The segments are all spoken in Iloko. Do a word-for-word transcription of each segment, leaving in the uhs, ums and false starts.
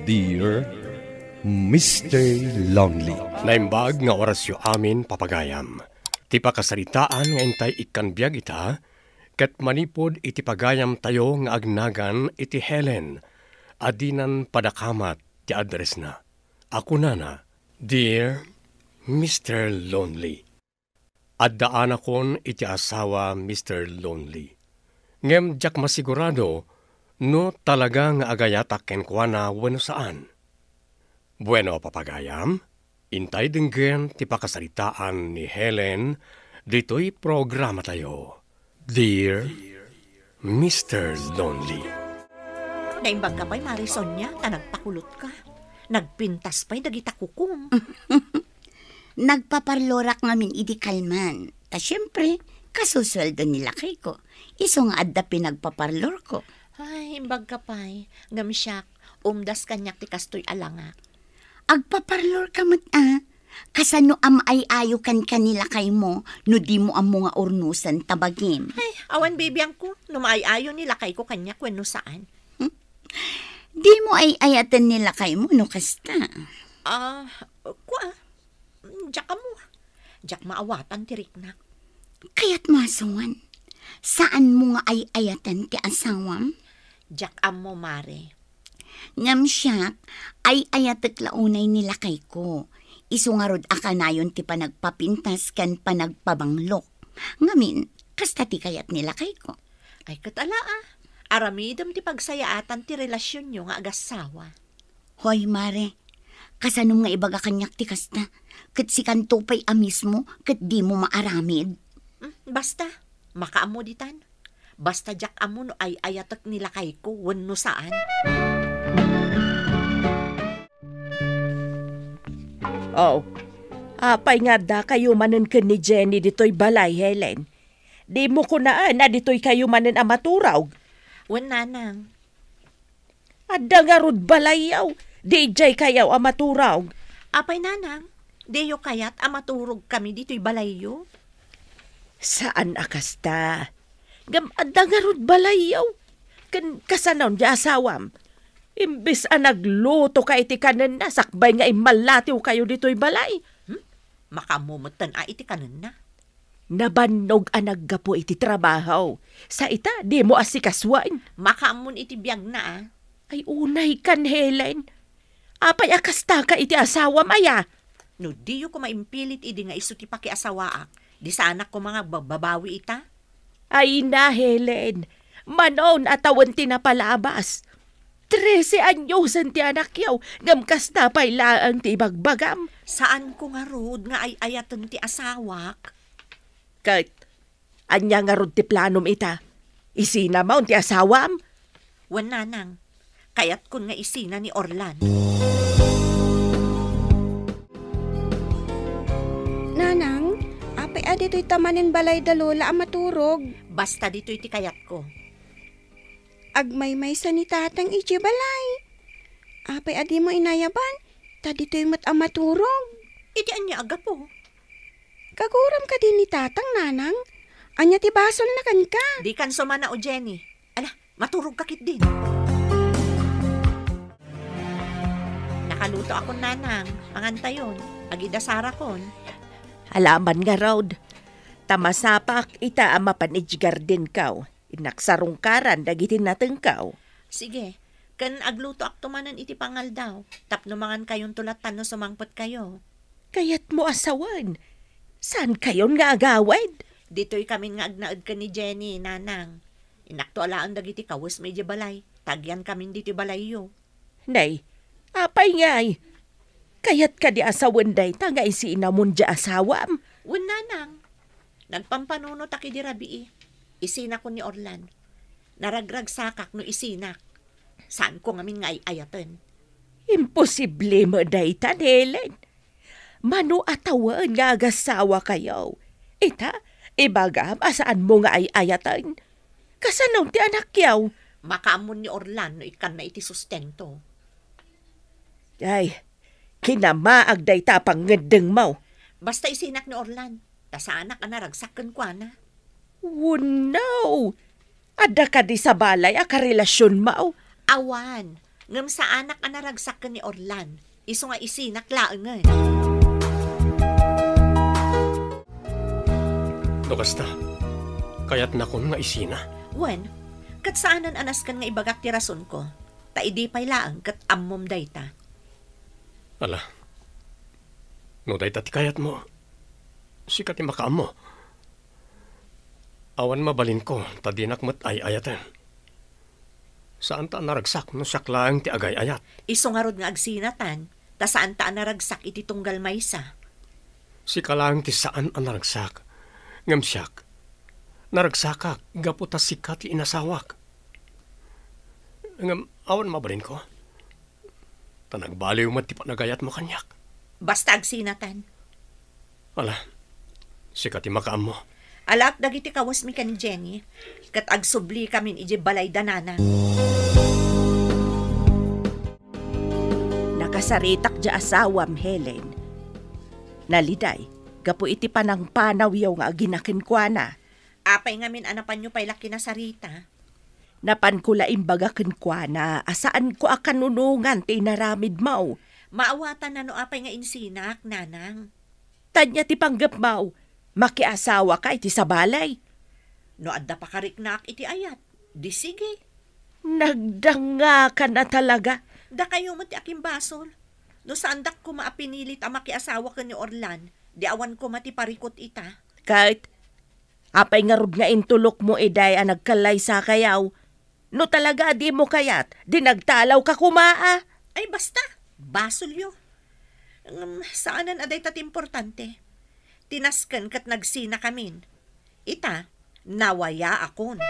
Dear Mister Lonely. Naimbag nga orasyo amin, papagayam. Ti pakasaritaan nga intay ikkan biag ita, ket manipud iti pagayamtayo nga agnagan iti Helen, a dinan padakamat ti addressna. A kunana, "Dear Mister Lonely." Addaanakon iti asawa, Mister Lonely. Ngem diak masigurado no talaga nga agayatak kenkuana wenno saan. Bueno, papagayam, intay denggen ti pakasaritaan ni Helen ditoy programatayo. Dear Mister Lonely. Naimbag ka pay, Mare Sonia, ta nagpakulot ka. Nagpintas pay dagita kukom. Nagpaparlorak ngamin idi kalman. Ta siempre, kasusueldo ni lakayko. Isu nga adda pinagpaparlorko. Ay, imbag ka pay. Ngem siak, umdas kaniak ti kastoy a langak. Agpaparlor ka met, a? Kasano a maay-ayo kenka ni lakaymo no dimo ammo nga urnosen ta bagim? Ay, awan bibiangko no maay-ayo ni lakayko kaniak wenno saan. Hmm? Dimo ay-ayaten ni lakaymo no kasta? Ah, kua, diak ammo. Diak maawatan ti riknak. Kayatmo a suan, saanmo nga ay-ayaten ti asawam? Diak ammo, Mare. Ngem siak, ay-ayatek la unay ni lakayko. Isu ngarud a kanayon ti panagpapintas ken panagpabanglok. Ngamin, kasta ti kayat ni lakayko. Ay, ket ala, a. Aramidem ti pagsayaatan ti relasionyo nga agassawa. Hoy, Mare, kasanom nga ibaga kaniak ti kasta? Ket sikanto pay a mismo ket dimo maaramid? Mm, basta, makaammo ditan. Basta diak ammo no ay-ayatek ni lakayko wenno saan. Oh, apay nga addakayo manen ken ni Jenny ditoy balay, Helen? Dimo kunaan a ditoykayo manen a maturog? Wen, nanang. Adda ngarud balayyo, di idiaykayo a maturog. Apay, nanang, diyo kayat a maturogkami ditoy balayyo? Saan a kasta. Ngem adda ngarud balayyo. Ken kasanon ti asawam? Imbes a naglutoka iti kanenna, sakbay nga immallatiwkayo ditoy balay. Hmm? Makaammo metten a iti kanenna. Nabannog a naggapu iti trabaho. Sa ita, dimo asikasuen. Makaammon iti biagna, a. Ay, unay kan, Helen. Apay a kastaka iti asawam aya? No diyo koma impilit idi nga isu ti pakiasawaak, di saanak koma nga agbababawi ita? Ay na, Helen. Manon a tawen ti napalabas. Trese anyosen ti anakyo, ngem kasta pay laeng ti ibagbagam. Saanko ngarud nga ay-ayaten ti asawak. Ket, ania ngarud ti planom ita? Isina maon ti asawam? Wen, nanang, kayatkon nga isina ni Orlan. Nanang, apay a ditoy ta manen balay da Lola a maturog? Basta ditoy ti kayatko. Agmaymaysa ni Tatang idiay balay. Apay a dimo inayaban? Ta ditoy met a maturog. Iti ania a gapu? Kaguram kadi ni Tatang, Nanang? Ania ti basolna kenka? Dikan sumana, o Jenny. Ala, maturogka ketdin. Nakalutoakon, Nanang. Mangantayon. Agidasarakon. Alaman ngarud. Ta masapak ita a mapan idiay gardenko. Innak sarungkaran dagiti natengko. Sige, ken aglutoakto manen iti pangaldaw, tapno mangankayonto latta no sumangpetkayo. Kayatmo a sawen, saankayon nga agawid? Ditoykamin nga agnaed ken ni Jenny, Nanang. Innakto alaen dagiti kawesmi idiay balay, ta agyankamin ditoy balayyo. Nay, apay ngay? Kayat kadi a sawen dayta nga isinamon diay asawam? Wen, Nanang. Nagpampanunotak idi rabii. Isinakon ni Orlan. Naragragsakak no isinak. Saanko ngamin nga ay-ayaten. Imposible met dayta, Helen. Mano a tawen nga agasawakayo. Ita, ibagam a saanmo nga ay-ayaten. Kasano ti anakyo? Makaammon ni Orlan no ikkanna iti sustento. Ay, kinamaag dayta a pangngeddengmo. Basta isinak ni Orlan, ta saanak a naragsak kenkuana. Wenno, adda kadi sabali a karelasionmo? Awan, Ngem saanak a naragsak ken ni Orlan, isu nga isinak laengen. No kasta, kayatnakon nga isina? Wen, ket saanen a nasken nga ibagak ti rasonko, ta idi pay laeng ket ammom dayta. Ala, no dayta ti kayatmo, sika ti makaammo. Awan mabalinko, ta dinak met ay-ayaten. Saanta a naragsak no siak laeng ti agay-ayat. Isu ngarud nga agsinatan, ta saanta a naragsak iti tunggal maysa. Sika laeng ti saan a naragsak. Ngem siak, naragsakak gapu ta sika ti inasawak. Ngem awan mabalinko. Ta nagbaliw met ti panagayatmo kaniak. Basta agsinatan. Ala, sika ti makaammo. Alaak dagiti kawesmi ken Jenny, ket agsublikamin idiay balay da nanang. Nakasaritak diay asawam, Helen. Naliday, gapu iti panangpanawyo nga agina kenkuana. Apay ngamin a napanyo pay la kinasarita? Napanko la imbaga kenkuana a saanko a kanunongan ti inaramidmo. Maawatanna no apay nga insinak, nanang. Ania ti panggepmo? Makiasawaka iti sabali? No adda pakariknaak iti ayat, di sige. Nagdangngakana talaga. Dakayo met ti akimbasol. No saandak koma a pinilit a makiasawa ken ni Orlan, di awan koma ti parikut ita. Ket apay ngarud nga intulokmo idiay a nagkallaysakayo? No talaga a dimo kayat, di nagtalawka koma a. Ay, basta, basolyo. Ngem, saanen a dayta ti importante. Ti nasken ket nagsinakamin. Ita, nawayaakon.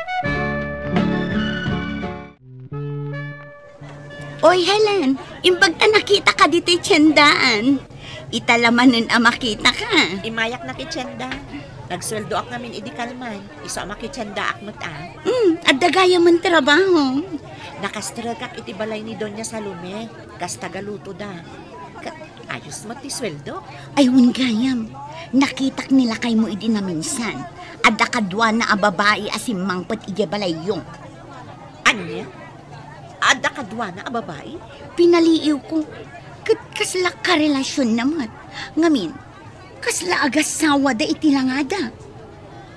Oy, Helen, imbag ta nakitaka ditoy tiendaan. Ita la manen a makitaka. Immayak na ti tienda. Nagsueldoak ngamin idi kalman. Isu a makitiendaak met a. Hmm, adda gayamen trabaho. Nakastrekak iti balay ni Doña Salome. Kas tagalutoda. Ket ayos met ti sueldo. Ay, wen gayam. Nakitak ni lakaymo idi naminsan. Adda kaduana a babai a simmangpet idiay balayyo. Ania? Adda kaduana a babai? Pinaliiwko. Ket kasla karelasionna met. Ngamin, kasla agasawada iti langada.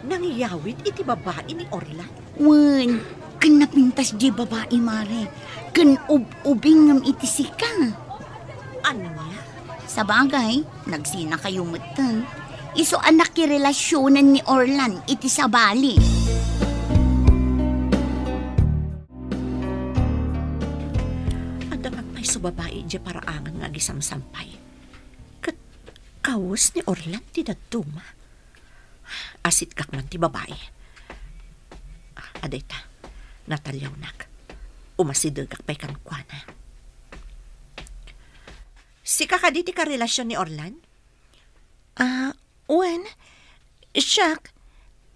Nangyawid iti babai ni Orlan? Wen, ken napintas diay babai, mare. Ken ub-ubing ngem iti sika. Ania? Sabagay, nagsinakayo metten. Isu a nakirelasionen ni Orlan iti sabali. Adda met pay isu babai idiay paraangan nga agisamsampay. Ket kawes ni Orlan ti dadduma. Asitkak man ti babai. Ah, adayta, nataliawnak. Umasidegak pay kenkuana. Sika kadi ti karelasion ni Orlan? Ah, wen. Siak,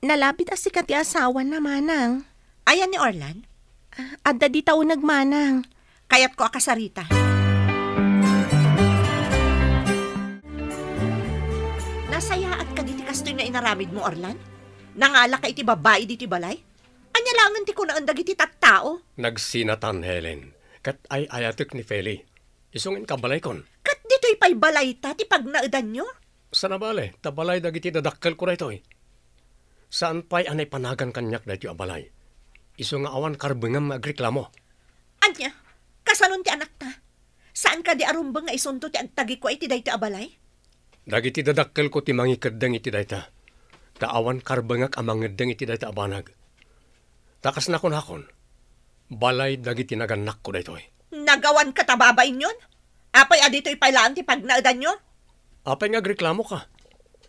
nalabit a sika ti asawana, manang. Ayan ni Orlan? Ah, adda dita uneg, manang. Kayatko a kasarita. Nasayaat kadi ti kastoy nga inaramidmo, Orlan? Nangalaka iti babai ditoy balay? Ania laengen ti kunaen dagiti tattao? Nagsinatan, Helen. Ket ay-ayatek ni Feli. Isu nga inka balaykon. Ket ditoy pay balayta ti pagnaedanyo? Saan a bale, ta balay dagiti dadakkelko daytoy. Saan pay a naipanagan kaniak daytoy a balay. Isu nga awan karbengam nga agreklamo. Ania? Kasanon ti anakta? Saan kadi a rumbeng nga isunto ti agtagikua iti daytoy a balay? Dagiti dadakkelko ti mangikeddeng iti dayta. Ta awan karbengak a mangeddeng iti dayta a banag. Ta kas nakunakon, balay dagiti nagannakko daytoy. Nagawan ket a babainyon? Apay a ditoy pay laeng ti pagnaedanyo? Apay nga agreklamoka?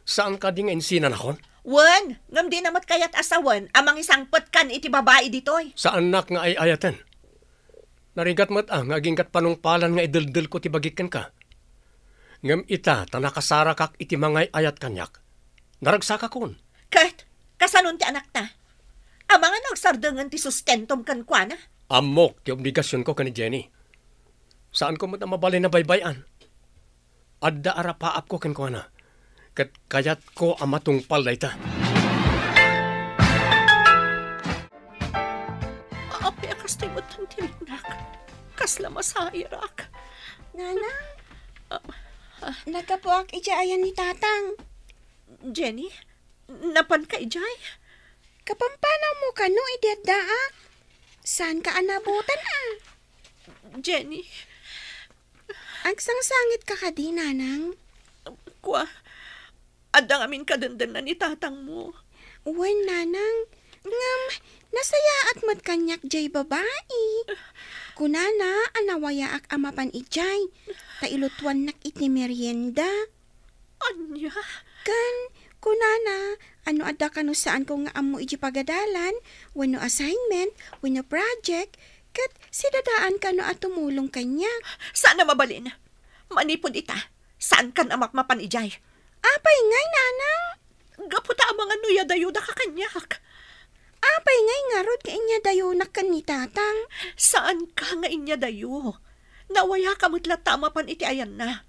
Saan kadi nga insinanakon? Wen, ngem dina met kayat a sawen a mangisangpetkan iti babai ditoy. Saannak nga ay-ayaten. Narigat met a nga aginggat panungpalan nga ideldelko ti bagik kenka. Ngem ita ta nakasarakak iti mangay-ayat kaniak. Naragsakakon. Ket, kasanon ti anakta? Amangan no agsardengen ti sustentom kenkuana? Ammok ti obligasionko ken ni Jenny. Saanko met a mabalin a baybay-an. Adda arapaapko kenkuana, ket kayatko a matungpal dayta. Apay a kastoy met ti riknak? Kasla masairak. Nanang, ah, ah. Naggapuak idiay ayan ni Tatang. Jenny, napanka idiay? Kapampanawmo kano idi addaak? Saanka a nabutan a? Jenny. Agsangsangitka kadi, Nanang? Kua, adda ngamin kadendenna ni tatangmo. Wen, Nanang. Ngem, nasayaat met kaniak jay babai. Kunana a nawayaak a mapan idiay, ta ilutuannak iti merienda. Ania? Ken, kunana a no adda kano saanko nga ammo iti pagadalan, wenno assignment, wenno project, ket sidadaan kano a tumulong kaniak. Saan a mabalin. Manipud ita, saankan a mapmapan idiay. Apay ngay, Nanang? Gapu ta amangan no inyadayodaka kaniak. Apay ngay ngarud nga inyadayonak ken ni Tatang? Saanka nga inyadayo. Nawayaka met latta a mapan iti ayanna.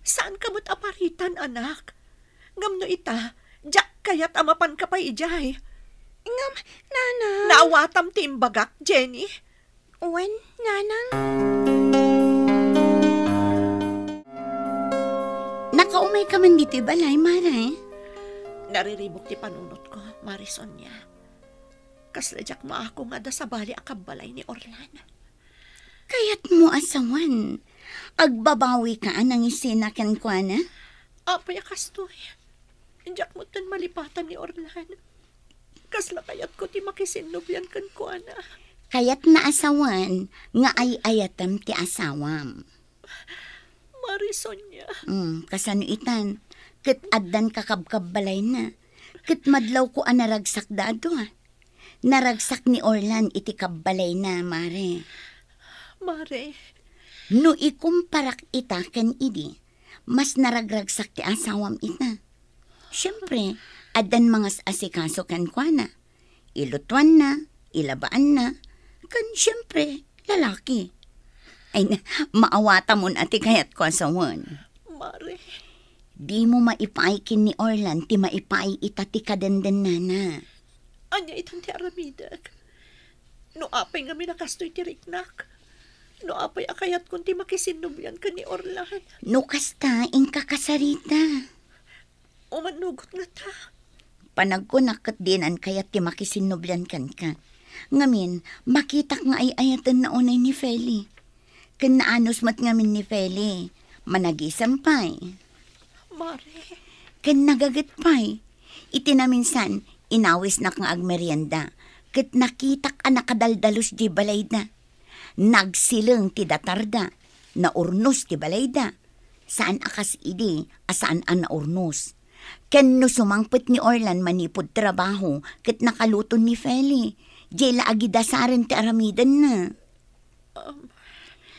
Saanka met a paritan, anak. Ngem no ita, diak kayat a mapanka pay idiay. Ngem, Nanang. Naawatam ti imbagak, Jenny. Wen, Nanang. Nakaumayka man ditoy balay, Mare? Nariribuk ti panunotko, Mare Sonia. Kasla diak maako nga adda sabali a kabbalay ni Orlan. Kayatmo a sawen, agbabawika a nangisina kenkuana? Apay a kastoy? Diak metten malipatan ni Orlan. Kasla kayatko ti makisinnublian kenkuana. Kayatna a sawen nga ay-ayatem ti asawam. Mare Sonia. Mm, kasano itan? Ket addan kakabkabbalayna. Ket madlawko a naragsakda a dua. Naragsak ni Orlan iti kabbalayna, Mare. Mare. No ikumparak ita ken idi, mas naragragsak ti asawam ita. Siempre, addan mangas-asikaso kenkuana. Ilutuanna, ilabaanna, ken siempre, lalaki. Ay, na, maawatamon a ti kayatko a sawen. Mare. Dimo maipaay ken ni Orlan ti maipaay ita ti kadendennana. Ania itan ti aramidek? No apay ngamin a kastoy ti riknak? No apay a kayatkon ti makisinnublian ken ni Orlan? No kasta, inka kasarita. Umannugot ngata. Panagkunak ket dinan kayat ti makisinnublian kenka. Ngamin, makitak nga ay-ayatenna unay ni Feli. Ken naanus met ngamin ni Feli. Managisem pay. Mare. Ken nagaget pay. Iti naminsan, inawisnak nga agmerienda. Ket nakitak a nakadaldalus di balayda. Nagsileng ti datarda. Naurnos ti balayda. Saan a kas idi a saan a naurnos. Ken no sumangpet ni Orlan manipud trabaho ket nakaluto ni Feli, diay la agidasaren ti aramidenna. Um.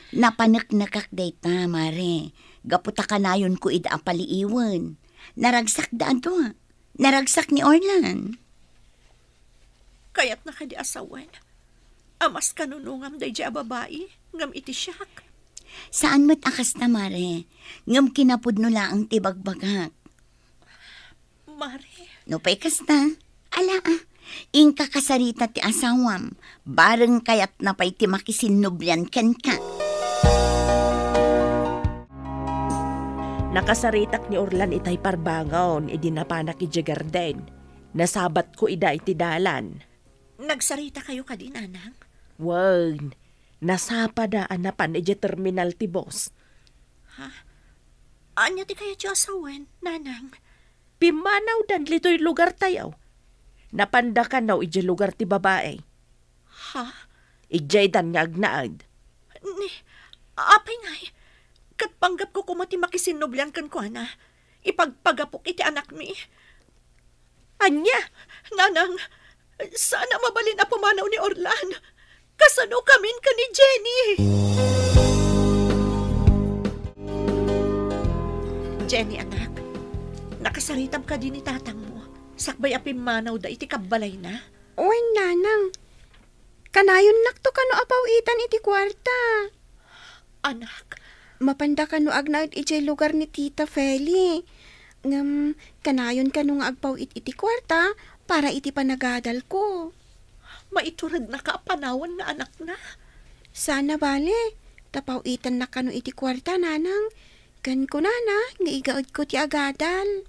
Napaneknekak dayta, Mare, gapu ta kanayonko ida a paliiwen. Naragsakda a dua. Naragsak ni Orlan. Kayatna kadi a sawen a mas kanunongam daydiay a babai ngem iti siak? Saan met a kasta, Mare, ngem kinapudno laeng ti bagbagak. Mare. Nupay kasta, ala a, inka kasarita ti asawam, bareng kayatna pay ti makisinnublian kenka. Nakasaritak ni Orlan itay parbangon idi napanak idiay garden. Nasabatko ida iti dalan. Nagsaritakayo kadi, Nanang? Wen, nasapada a napan idiay terminal ti bus. Ha? Ania ti kayatyo a sawen, Nanang? Pimmanawdan ditoy lugartayo. Napanda kano idiay lugar ti babai. Ha? Idiaydan nga agnaed. Ni, apay ngay? Ket panggepko koma ti makisinnublian kenkuana. Ipagpagapok iti anakmi. Ania? Nanang, saan a mabalin a pumanaw ni Orlan. Kasano kamin ken ni Jenny? Jenny, anak, nakasaritam kadi ni tatangmo sakbay a pimmanawda iti kabbalayna? Wen, Nanang. Kanayonnakto kano a paw-itan iti kuarta. Anak. Mapanda kano agnaed idiay lugar ni Tita Feli. Ngem, kanayon kano nga agpaw-it iti kuarta para iti panagadalko. Maiturednaka a panawen nga anakna. Saan a bale, ta paw-itannak kano iti kuarta, nanang. Ken kunana nga igaedko ti agadal.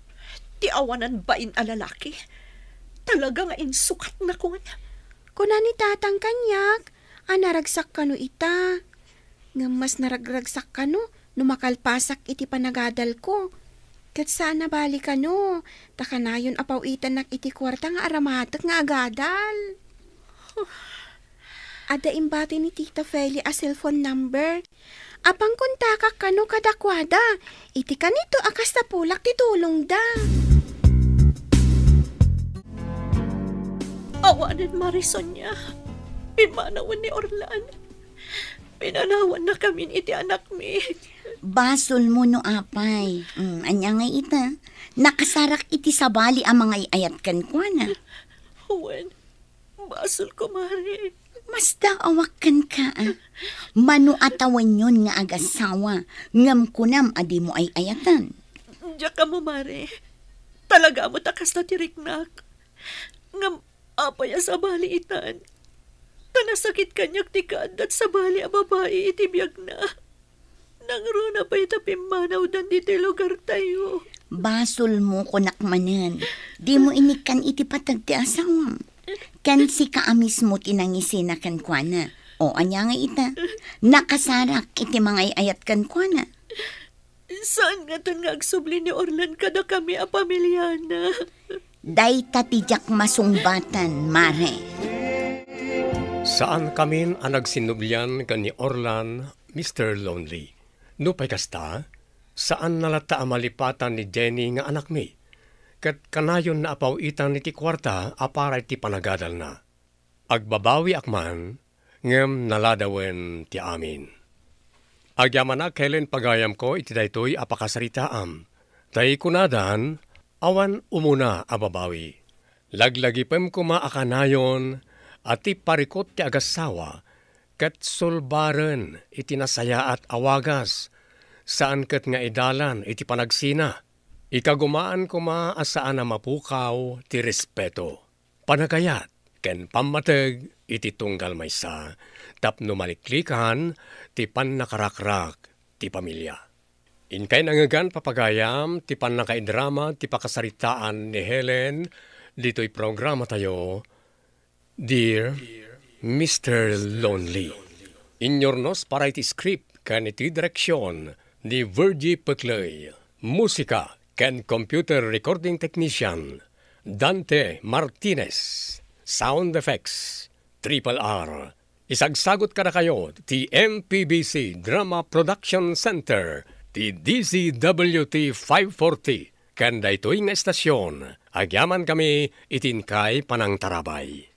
Ti awanan bain a lalaki, talaga nga insukatnakon. Kuna ni tatang kaniak a naragsak kano ita. Ngem mas naragragsak kano no makalpasak iti panagadalko. Ket saan a bale kano, ta kanayon a paw-itannak iti kuarta nga aramatek nga agadal. Adda imbati ni Tita Feli a cellphone number. Apan kontakak kano kadakuada, iti kanito a kas napulak ti tulongda. Awanen, Mare Sonia. Pimmanawen ni Orlan. Pinanawannakamin iti anakmi. Basolmo no apay. Mm, ania ngay ita? Nakasarak iti sabali a mangay-ayat kenkuana. Wen, basolko, Mare. Masdaawak kenka, a. Mano a tawenyon nga agasawa, ngem kunam a dimo ay-ayatan. Diak ammo, Mare. Talaga ammo ta kasta ti riknak. Ngem apay a sabali itan? Ta nasakit kaniak ti kaaddat sabali a babai iti biagna. Nangruna pay ta pimmanawdan ditoy lugartayo. Basolmo, kunak manen. Dimo inikkan iti pateg ti asawam. Ken sika a mismo ti nangisina kenkuana. O, ania nga ita? Nakasarak iti mangay-ayat kenkuana. Saan ngaton nga agsubli ni Orlan kadakami a pamiliana? Dayta ti diak masungbatan, Mare. Saankamin a nagsinnublian ken ni Orlan, Mister Lonely. Nupay kasta, saanna latta a malipatan ni Jenny nga anakmi, ket kanayonna a paw-itan iti kuarta a para iti panagadalna. Agbabawiak man, ngem naladawen ti amin. Agyamanak, Helen, pagayamko iti daytoy a pakasaritaam. Ta kunadan, awan umuna a babawi. Laglagipem koma a kanayon a ti parikut ti agassawa ket sulbaren iti nasayaat a wagas, saan ket nga idalan iti panagsina. Ikagumaan koma a saan a mapukaw ti respeto, panagayat, ken pammateg iti tunggal maysa tapno maliklikan ti pannakarakrak ti pamilia. Inkay nangngegan, papagayam, ti pannakaidrama ti pakasaritaan ni Helen ditoy programatayo, Dear Mister Lonely. Inurnos para iti script ken iti direksion ni Virgie Peclay. Musika ken computer recording technician, Dante Martinez. Sound effects, Triple R. Isagsagut kadakayo ti M P B C Drama Production Center, ti D Z W T five forty, ken daytoy nga estasion, agyamankami iti inkay panangtarabay.